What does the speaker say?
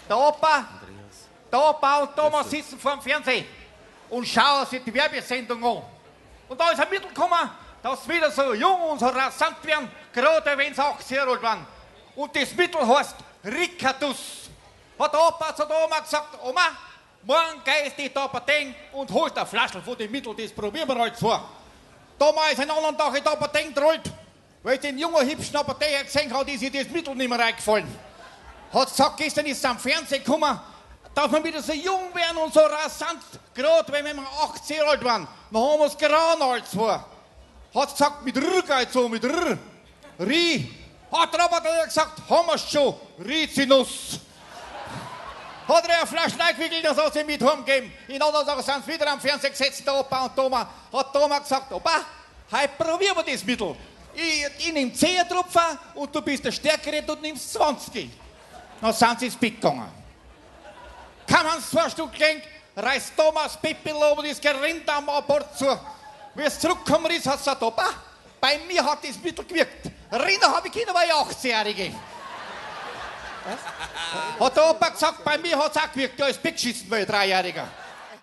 Der Opa, der Opa und Thomas sitzen vor dem Fernsehen und schauen sich die Werbesendung an. Und da ist ein Mittel gekommen, dass sie wieder so jung und so rasant werden, gerade wenn sie 80 Jahre alt waren. Und das Mittel heißt Ricardus. Hat der Opa zu der Oma gesagt, Oma, morgen gehst du in die Apotheke und holst eine Flasche von dem Mittel, das probieren wir halt vor. Da ist ein anderen Tag in die Apotheke gerollt, weil ich den jungen, hübschen Apotheker gesehen habe, ist ihr das Mittel nicht mehr reingefallen. Hat gesagt, gestern ist es am Fernsehen gekommen, dass wir wieder so jung werden und so rasant, gerade wenn wir 80 Jahre alt waren. Dann haben wir es geraten alt zwar. Hat gesagt, mit R geht so, mit R. Ri. Hat der Apotheker gesagt, haben wir's schon, Rizinus. Hat er eine Flasche eingewickelt, das hat sie mit heimgegeben. In anderen Tagen sind sie wieder am Fernseher gesetzt, der Opa und Oma. Hat der Oma gesagt, Opa, heute probieren wir das Mittel. Ich nehme 10 Tropfen und du bist der Stärkere, du nimmst 20. Dann sind sie ins Bett gegangen. Kaum haben sie 2 Stunden gelenkt, reißt Thomas Peppel oben das Gerind am Abort zu. Wie es zurückgekommen ist, hat sie gesagt, Opa, bei mir hat das Mittel gewirkt. Rinder habe ich Kinder, war ich 80-Jährige. Was? Hat der Opa gesagt, bei mir hat's auch gewirkt, da ist Bett geschissen, weil ich 3-Jähriger.